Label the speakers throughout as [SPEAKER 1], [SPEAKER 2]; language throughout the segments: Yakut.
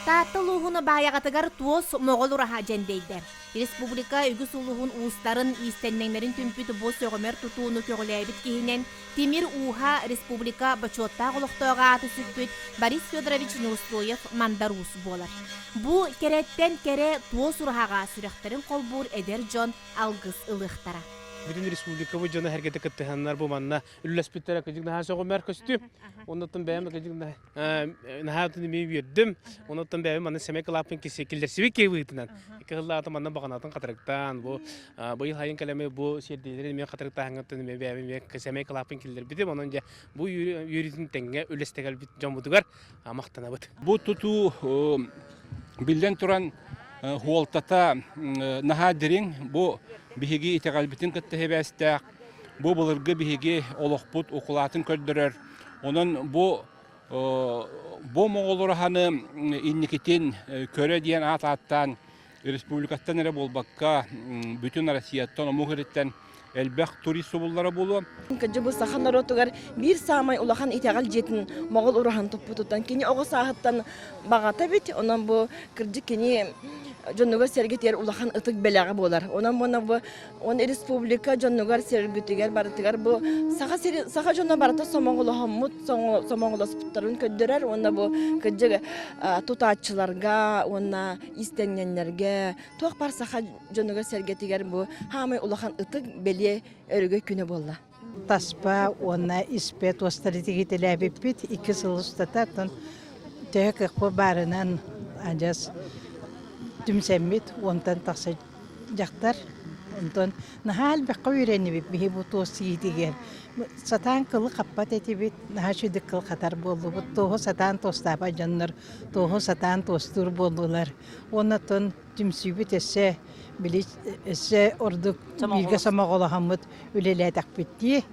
[SPEAKER 1] Таатта улууһун Баайаҕатыгар туос Моҕол ураһа дьэндэйдэ. Республика үгүс улууһун уустарын, иистэнньэҥнэрин түмпүт бу сөҕүмэр тутууну көҕүлээбит киһинэн Тимир ууһа республика бочуоттаах олохтооҕо ааты сүкпүт Борис Федорович Неустроев Мандар Уус буолар. Бу кэрэттэн кэрэ туос ураһаҕа сүрэхтэрин холбуур эдэр дьон алгыс ылыахтара.
[SPEAKER 2] Бүтүн республикабыт дьоно сэргэтэ кыттыһаннар бу манна үллэспиттэрэ кыдьык наһаа сөҕүмэр көстүү. Оннуттан бэйэм кыдьык наһаа эмиэ үөрдүм. Онуттан бэйэм манна сэмэй кылааппын киллэрсибит киһи быһыытынан. Икки сыллаата манна баҕанатын хатырыктаан, бу быйыл хайын кэлэми бу сиэрдиилэрин эмиэ хатырыктааһыҥҥыттан эмиэ бэйэм эмиэ сэмэй кылааппын киллэрбитим. Онон дьэ бу үөрүүтүн тэҥҥэ үлэстэ кэлбит дьоммутугар махтанабыт.
[SPEAKER 3] Бу тутуу биллэн туран хуолтата наһаа дириҥ. Бу биһиги итэҕэлбитин кытта сибээстээх. Бу былыргы биһиги олохпут укулаатын көрдөрөр. Онон бу бу моҕолураһаны инникитин көрө диэн аат ааттаан республикаттан эрэ буолбакка бүтүн Россияттан омук ириттэн элбэх турист субуллара буолуо.
[SPEAKER 4] Кыдьы бу саха норуотугар биир саамай улахан итэҕэл дьиэтин моҕол ураһан туппутуттан кини оҕо сааһыттан баҕата эбит. Онон бу кырдьык кини дьонугар-сэргэтигэр улахан ытык бэлэҕэ буолар. Онон уонна бу Он республика дьонугар сэргүтүгэр барытыгар бу саха сири саха дьоно барыта сомоҕолоһоммут сомоҕолоспуттарын көрдөрөр уонна бу кырдьык тутааччыларга уонна иистэнньэннэргэ туох бар саха дьонугар сэргэтигэр бу хаамай улахан ытык бэлиэ өрөгөй күнэ буолла.
[SPEAKER 5] Таспа уонна испэ туостары тигитэлээбиппит икки сыл устата оттон төһө кыахпыт баарынан адьас түмсэммит уонтан тахса дьахтар онтон наһаа элбэххэ үөрэннибит биһи бу туос тииһитигэр сатаан кылы хаппат этибит наһаа үчүгэй кыл хатар буоллубут туоһу сатаан туостаабат дьоннор туоһу сатаан туостуур буоллулар уонна оттон түмсүүбүт өссө били өссө ордук бииргэ сомоҕолоһоммут үлэлээтэхпит дии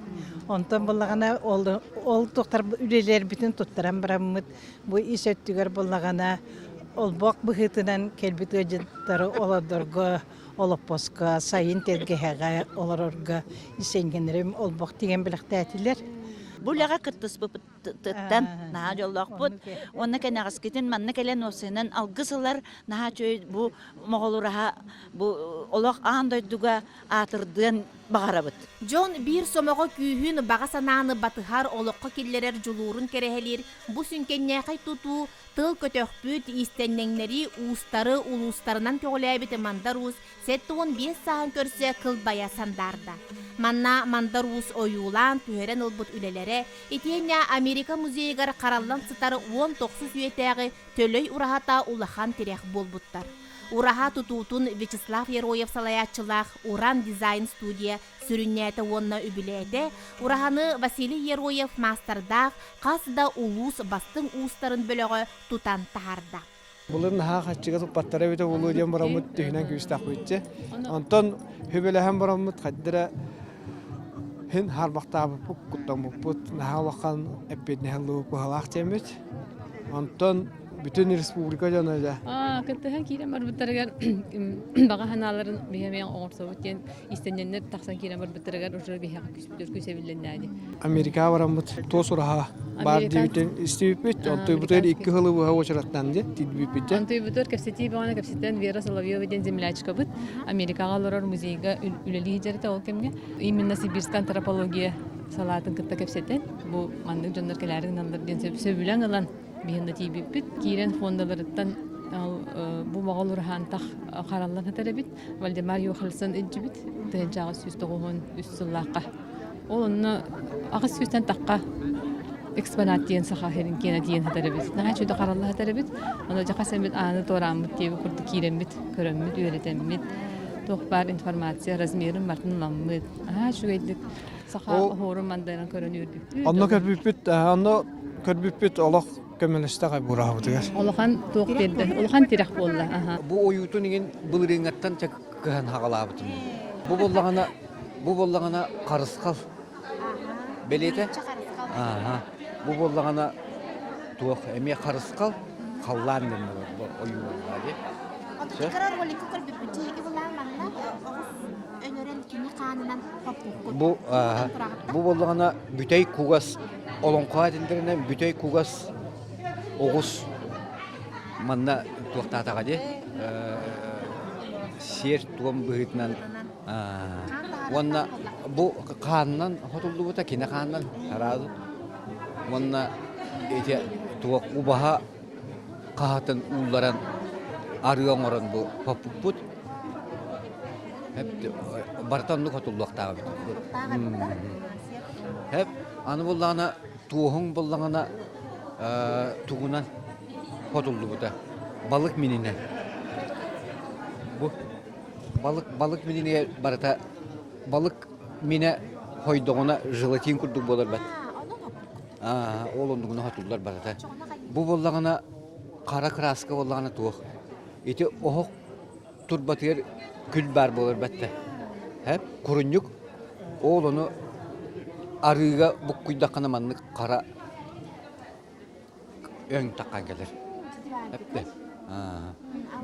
[SPEAKER 5] онтон буллаҕына ол ол туохтар үлэлэрбитин туттаран бараммыт Бу ис өттүгэр буллаҕына олбох быһыытынан кэлбит ыалдьыттары олордорго олоппоско, сайын тэлгэһэҕэ олорорго исэнгэннэрим олбох тигэн бэлэхтээтилэр.
[SPEAKER 6] Бу үлэҕэ кыттыспыппытыттан наһаа дьоллоохпут. Уонна кэнэҕэскитин манна кэлэн уопсайынан алгыс ылар наһаа үчүгэй бу моҕолураһа бу олох аан дойдуга аатырдыан баҕарабыт.
[SPEAKER 1] Дьон биир сомоҕо күүһүн, баҕа санааны батыһар, олоххо киллэрэр дьулуурун кэрэһэлиир бу сүҥкэннээхэй тутуу тыл көтөхпүт, иистэнньэҥнэри, уустары улуустарынан көҕүлээбит Мандар Уус 75 сааһын көрсө кылбайа сандаарда. Манна Мандар Уус ойуулаан, түһэрэн ылбыт үлэлэрэ, итиэннэ Америка музейыгар хараллан сытар 19 үйэтээҕи Төлөй ураһата улахан тирэх буолбуттар. Ураһа тутуутун Вячеслав Яроев салайааччылаах Уран дизайн студия сүрүннээтэ уонна үбүлээтэ. Ураһаны Василий Яроев маастардаах хас да улуус бастыҥ уустарын бөлөҕө тутан таһаарда.
[SPEAKER 7] Былыр наһаа хаччыга туппаттара эбитэ буолуо диэн бараммыт түһүнэн күүстэхпитчи. Онтон хүбэлэһэн бараммыт хайдара хин харбахтаабыппыт, куттаммыппыт, наһаа улахан эппиэтинэһи ыллыбыт быһалаах диэммит. Онтон бүтүн республика дьоно дьэ.
[SPEAKER 8] Кыттыһан киирэн барбыттарыгар баҕа санааларын биһиэхэ оҥорсобут диэн истэнньэннэр тахсан киирэн барбыттарыгар уже биһиэхэ күүспүтүгэр күүс эбилиннээди.
[SPEAKER 7] Америкаҕа бараммыт туос ураһа баар диэбитин истибиппит. Онтуйбутугар икки сылы быһа уочараттаан дии тиийбиппит дьэ.
[SPEAKER 8] Онтуйбутугар кэпсэтии бөҕөнө кэпсэтэн Вера Соловьева диэн землячкабыт Америкаҕа олорор музейга үлэлии сылдьар ол кэмҥэ. Именно сибирская антропология салаатын кытта кэпсэтэн, бу маннык дьоннор кэлээри гыналлар диэн сөбүлэҥ ылан биһиэнэ тиийбиппит. Киирэн фондаларыттан бу моҕол ураһаантах хараллан сытар эбит. Вальдемар Йохальсон илдьибит 1893 сыллаахха. Ол онно 800-тэн тахха экспонат диэн саха сирин киэнэ диэн сытар эбит. Наһаа үчүгэй харалла сытар эбит. Ону дьэ хас эмит ааны туорааммыт диэби курдук киирэммит, көрөммүт, үөрэтэммит. Туох баар информация размерын бартын ыламмыт. Аһаа үчүгэйдик саха оһуорун мандайынан көрөн үөрбүппүт.
[SPEAKER 7] Онно көрбүппүт, онно көрбүппүт олох көмөлөстө аҕай бураабытыгар.
[SPEAKER 8] Улахан туох биэрдэ, улахан тирэх буолла. Аха.
[SPEAKER 9] Бу ойуутун иҥин былырыыҥҥаттан кыһан хаҕалаабытым. Бу буоллаҕына, бу буоллаҕына харысхал бэлиэтэ. Ааха. Бу буоллаҕына туох эмиэ харысхал халлаан диэн ойуу буолла дии.
[SPEAKER 1] Кыра роликка көрбүппүт. Чиһиги булаан манна оҕус өлөрөн кини хаанынан хоппуккут.
[SPEAKER 9] Бу бу буоллаҕына бүтэй кугас олоҥхо этинтэринэн бүтэй кугас оҕус. Манна туохтаатаҕа дии сиэр-туом быһыытынан уонна бу хаанынан хотуллубута кини хаанынан араадын уонна ити туох убаһа хаһатын уулларан арыы оҥорон бу хоппуппут барыта оннук хотуллуохтаах эбит Хэп аны буллаҕына туоһуҥ буллаҕына тугунан хотуллубута балык мининэн бу балык балык мининигэр барыта балык минэ хойдоҕуна желатин курдук буолар бат ол оннугуна хотуллар барыта бу буоллаҕына хара краска буоллаҕына туох ити оһох турбатыгар күл баар буолар баттэ курунньук ол ону арыыга буккуйдаххына маннык хара өҥ таххан кэлэр. Эппэ.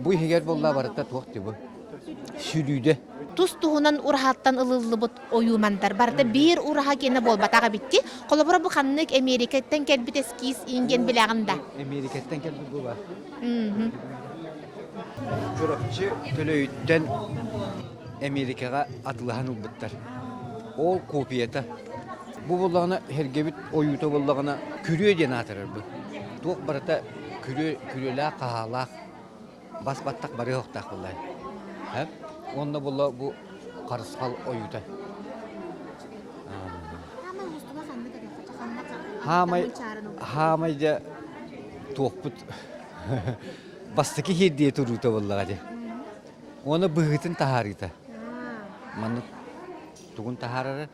[SPEAKER 9] Бу иһигэр буолла барыта туох бу? Сүлүүдэ.
[SPEAKER 1] Тус-туһунан ураһаттан ылыллыбыт ойуумандар барыта биир ураһа гиэнэ буолбатах эбитти. Холобура бу ханнык Эмиэрикэттэн кэлбит эскиз ингиэн билэҕин да?
[SPEAKER 9] Эмиэрикэттэн кэлбит бу ба. Чурапчы Төлөйүттэн Эмиэрикэҕэ атылаһан ылбыттар. Ол копията. Бу буоллаҕына сэргэбит ойуута буоллаҕына күрүө диэн аатырарбыт. Туох барыта күрүө, күрүөлээх, хаһаалаах, бас баттах барыа охтоох буоллаҕа. Уонна буолла бу харысхал ойуута. Хаамай, хаамай дьэ туохпут бастакы иһирдиэ туруута буоллаҕа дии. Уонна быһыытын таһаарыыта. Маннык тугун таһаарара.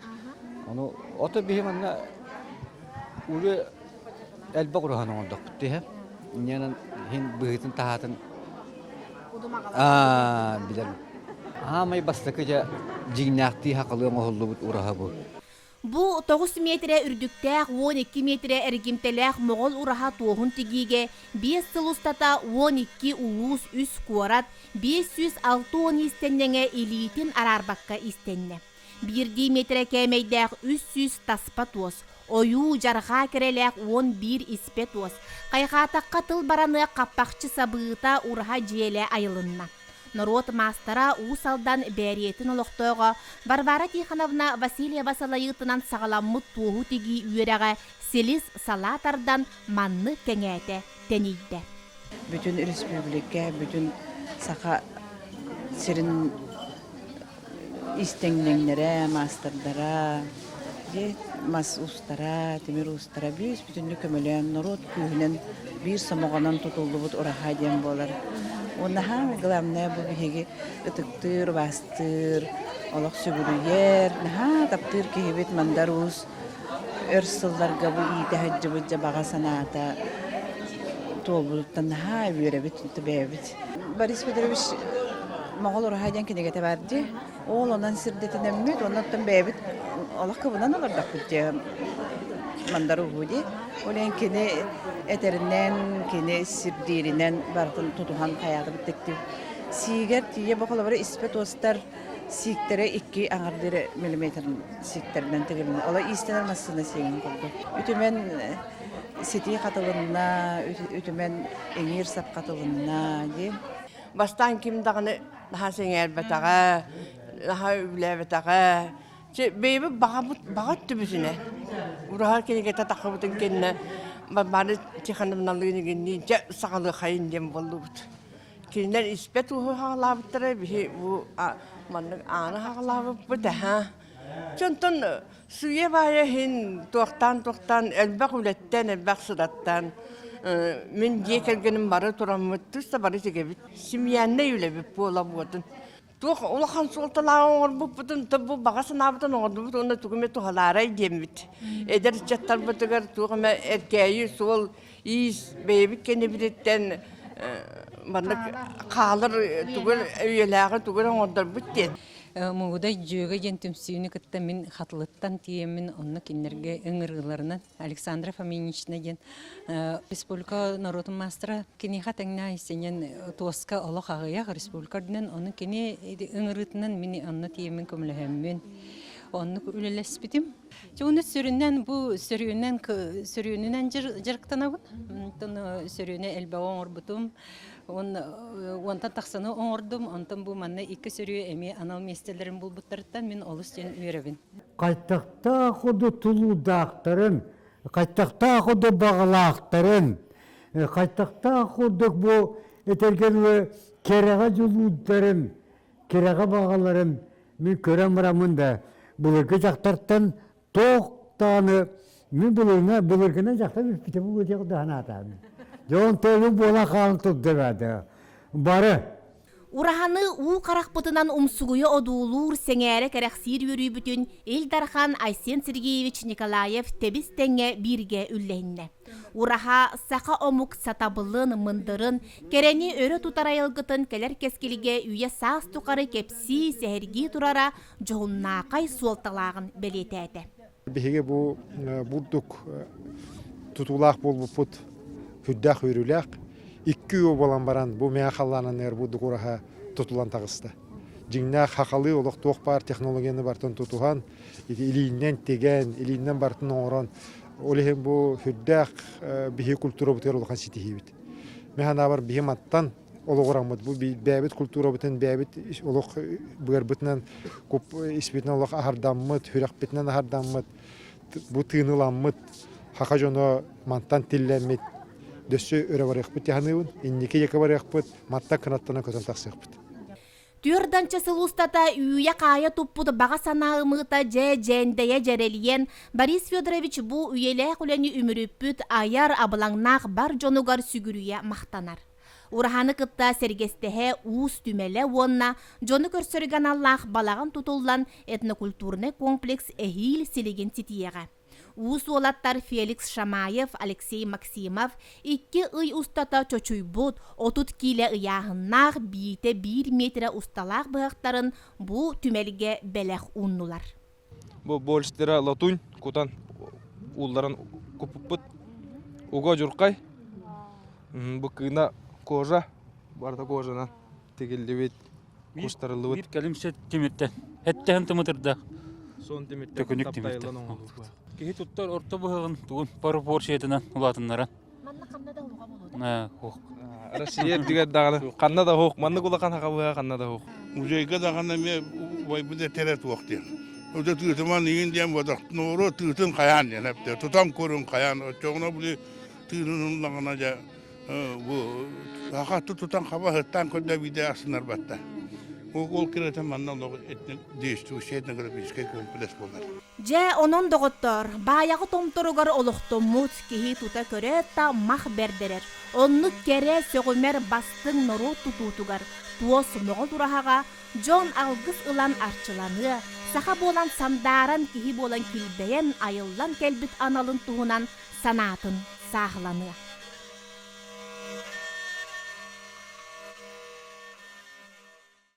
[SPEAKER 9] Ону ото биһи манна уже элбэх ураһан оҥордохпут тиһэ. Инньэнэн иһин быһыытын таһаатын аа билэр. Аамай бастакы дьэ дьиҥнээхтии хахалыы оҥоһуллубут ураһа бу.
[SPEAKER 1] Бу 9 миэтэрэ үрдүктээх 12 миэтэрэ эргимтэлээх Моҕол ураһа туоһун тигиигэ биэс сыл устата 12 улуус, үс куорат, 560 иистэнньэҥэ илиитин араарбакка иистэннэ. Биирдии миэтэрэ кээмэйдээх 300 таспа туос, ойуу, дьарҕаа кэрэлээх 11 испэ туос, хайҕаатахха тыл бараныах хаппахчы сабыыта ураһа дьиэлэ айылынна. Норуот маастара Уус Алдан Бээрийэтин олохтооҕо Варвара Тихоновна Васильева салайыытынан саҕаламмыт туоһу тигии үөрэҕэ силис салаа тардан маннык кэҥээтэ, тэнийдэ.
[SPEAKER 10] Бүтүн республика, бүтүн Саха сирин истэҥнэҥнэрэ, маастардара, мас уустара, тимир уустара бүүс бүтүннүү көмөлөөн норуот күүһүнэн биир сомоҕонон тутуллубут ураһа диэн буолар. Уонна наһаа главное бу биһиги ытыктыыр, убаастыыр, олох сүгүрүйэр, наһаа таптыыр киһибит Мандар Уус өр сылларга бу иитэ сылдьыбыт дьэ баҕа санаата туолбутуттан наһаа үөрэбит бэйэбит. Борис Петрович Моҕол ураһа диэн кинигэтэ баар дии. Ол онон сирдэтинэммит, оннуттан бэйэбит олох кыбынан олордохпут дии мандар уһуу дии. Ол иһин кини этэринэн, кини сирдииринэн барытын тутуһан хайаатыбыт тиктибит. Сиигэр тиийэ бу холобура испэ туостар сииктэрэ икки аҥардыыр миллиметр сииктэринэн тигилиннэ. Ола иистэнэр массыына сиигин курдук. Үтүмэн ситии хатылынна, үтүмэн иҥиир сап хатылынна дии.
[SPEAKER 11] Бастаан ким даҕаны наһаа сэҥээрбэтэҕэ, наһаа үбүлээбэтэҕэ. Чэ, бэйэбит баҕабыт баҕа өттүбүтүнэ. Ураһа кинигэтэ таххыбытын кэннэ Варвара Тихоновналыын игинниин дьэ саҕалыахайын диэн буоллубут. Кинилэр испэт ууһу хаҕалаабыттара, биһи бу маннык ааны хаҕалаабыппыт аһа. Дьонтон сыыйа-баайа иһин туохтаан-туохтаан элбэх үлэттэн, элбэх сыраттан мин дьиэ кэргэним бары тураммыт, тус да бары тигэбит. Семьяннай үлэбит буола буотун. Туох улахан суолталааҕы оҥорбуппутун, бу баҕа санаабытын оҥордубут уонна тугу эмэ туһалаарай диэммит. Эдэр ыччаттарбытыгар туох эмэ эркээйи суол иис бэйэбит кэннибититтэн маннык хаалар тугу үйэлээҕи тугу эрэ оҥордорбут диэн.
[SPEAKER 8] Мугудай Дьүөгэ диэн түмсүүнү кытта мин Хатылыттан тиийэммин онно кинилэргэ ыҥырыыларынан Александра Фоминична диэн республика норуотун маастара киниэхэ тэҥнээх иистэнньэн туоска олох аҕыйах республика үрдүнэн ону кини ыҥырыытынан мин онно тиийэммин көмөлөһөммүн.
[SPEAKER 12] Оннук үлэлэспитим. Чугуну сүрүннэн бу сөрүүнэн сөрүүнүнэн дьарыктанабын. Онтон сөрүүнэ элбэҕи оҥорбутум. Уонтан тахсаны оҥордум. Онтон бу манна икки сөрүү эмиэ анал миэстэлэрин булбуттарыттан мин олус диэн үөрэбин.
[SPEAKER 13] Хайтахтаах курдук тулуурдаахтарын, хайтахтаах курдук баҕалаахтарын, хайтахтаах курдук бу этэргэ кэрэҕэ дьулуурдарын, кэрэҕэ баҕаларын мин көрөн бараммын да былыргы дьахтартан туох даҕаны мин былыргына былыргынан дьахтар бүппүтэ буолуо диэх да санаатаҕым. Дьон тойон буолан хаалан турда бары
[SPEAKER 1] Ураһаны уу харахпытынан умсугуйа одуулуур, сэҥээрэ кэрэхсиир үөрүүбүтүн Ил Дархан Айсен Сергеевич Николаев тэбис-тэҥҥэ бииргэ үллэһиннэ. Ураһа саха омук сатабылын, мындырын, кэрэни өрө тутар айылгытын кэлэр кэскилгэ үйэ-саас тухары кэпсии, сэһэргии турара дьоһуннаахай суолталааҕын бэлиэтээтэ.
[SPEAKER 14] Биһиги бу бурдук тутуулаах буолбуппут сүрдээх үөрүүлээх. Икки үйэ буолан баран бу мэҥэ халлаанын бурдук ураһа тутулан таҕыста. Дьиҥнээх хахалыы олох туох баар технологияны барытын тутуһан, ити илииннэн тигэн, илииннэн барытын оҥорон Ол иһин бу сүрдээх биһи культурабытыгар улахан ситиһиибит. Мин санаабар биһи мантан олоҕураммыт бу бэйэбит культурабытын бэйэбит олох быарбытынан испитинэн олох аһардаммыт, сүрэхпитинэн аһардаммыт, бу тыыныламмыт саха дьоно мантан тиллэммит дөссө өрө барыахпыт дии саныыбын. Инники диэки барыахпыт, мантан кынаттанан көтөн тахсыахпыт.
[SPEAKER 1] Түөрданча сыл устата үүйэ-хаайа туппут баҕа санаа ымыыта дьэ дьэндэйэ дьэрэлийэн, Борис Федорович бу үйэлээх үлэни үмүрүппүт айар абылаҥнаах бар дьонугар сүгүрүйэ махтанар. Ураһаны кытта сэргэстэһэ уус түмэлэ уонна дьону көрсөргө аналлаах балаҕан тутуллан этнокультурнай комплекс эһиил силигин ситиэҕэ. Уус уолаттар Феликс Шамаев, Алексей Максимов икки ый устата чочуйбут 30 киилэ ыйааһыннаах биитэ биир миэтэрэ усталаах быһахтарын бу түмэлгэ бэлэх ууннулар.
[SPEAKER 15] Бу больстера латунь кутан уулларан куппуппут. Уга дьурхай, бу кыына кожа, барыта кожанан тигиллибит кустарыллыбыт.
[SPEAKER 16] Биир кэлимсэ тимиртэн, эттэһэн тымытырдаах.
[SPEAKER 15] Сон тимиртэн
[SPEAKER 16] Төкүнүк
[SPEAKER 15] таптайыллан
[SPEAKER 16] тимиртэн.
[SPEAKER 15] оҥоһуллубут.
[SPEAKER 16] Киһи туттар орто быһаҕын тугун пропорциятынан улаатыннаран.
[SPEAKER 1] Манна ханна да уһуга буолуо
[SPEAKER 16] Хуох.
[SPEAKER 15] Россия үрдүгэр даҕаны ханна да уһук, маннык улахан хахабыһа ханна да уһук.
[SPEAKER 17] Музейга даҕаны эмиэ убайбыт этэрэ туох диэн. Өтө тыытыман иҥин диэн бодох норуот тыытын хайаан диэн эптэ. Тутан көрүн хайаан оччоҕуна били тыынын ыллаҕына дьэ бу саха тутан хаба ыттаан көрдө биирдэ астынарбатта. Ол кирэтин манна олох действующий этнографический комплекс буолар.
[SPEAKER 1] Дьэ, онон доҕоттоор, баайаҕы томторугар олохтоммут киһи тута көрөөт да мах бэрдэрэр. Оннук кэрэ, сөҕүмэр бастыҥ норуот тутуутугар, туос моҕол ураһаҕа дьон алгыс ылан арчыланыа, саха буолан сандааран киһи буолан килбэйэн айыллан кэлбит аналын туһунан санаатын сааһыланыа.